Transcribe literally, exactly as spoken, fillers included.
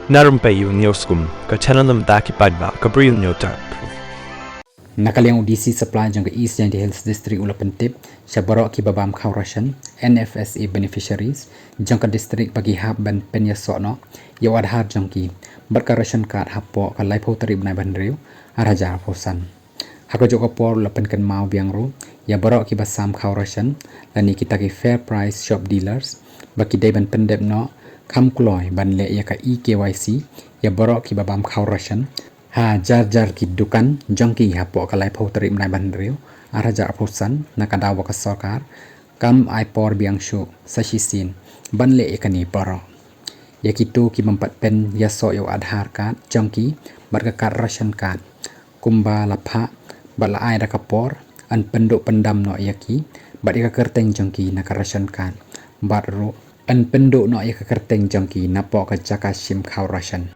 Na rympei ïa u News Kum, ka channel na bynta ki paidbah ka Bri U News Tap. Na ka liang u D C Supply jong ka East Jaintia Hills District u la pyntip sha baroh kiba bam khaw ration, N F S A beneficiaries jong ka district, ba ki hap ban pynïasoh noh ïa u Aadhaar jong ki bad ka ration card hapoh ka laiphew tarik bnai ba hynriew, ar hajar arphew san. Ha kajuh ka por u la pynkynmaw biang ruh ïa baroh kiba sam khaw ration lane kita ki fair price shop dealers ba ki dei ban pyndep noh kham kloi ban leh ïa ka E K Y C ïa baroh kiba bam khaw ration ha jar jar ki dukan jong ki hapoh ka laiphew tarik bnai ba hynriew, ar hajar arphew san, na ka daw ba ka sorkar kam ai por biang shuh sa shisien ban leh ïa kane baroh. Ïa kito ki bym pat pynïasoh ïa u Aadhaar card jong ki bad ka card ration card, kumba la phah bad la ai da ka por, yn pynduh pyndam noh ïa ki bad ïa ka kyrteng jong ki na ka ration card, bad ruh yn pynduh noh ïa ka kyrteng jong ki napoh ka jaka shim khaw ration.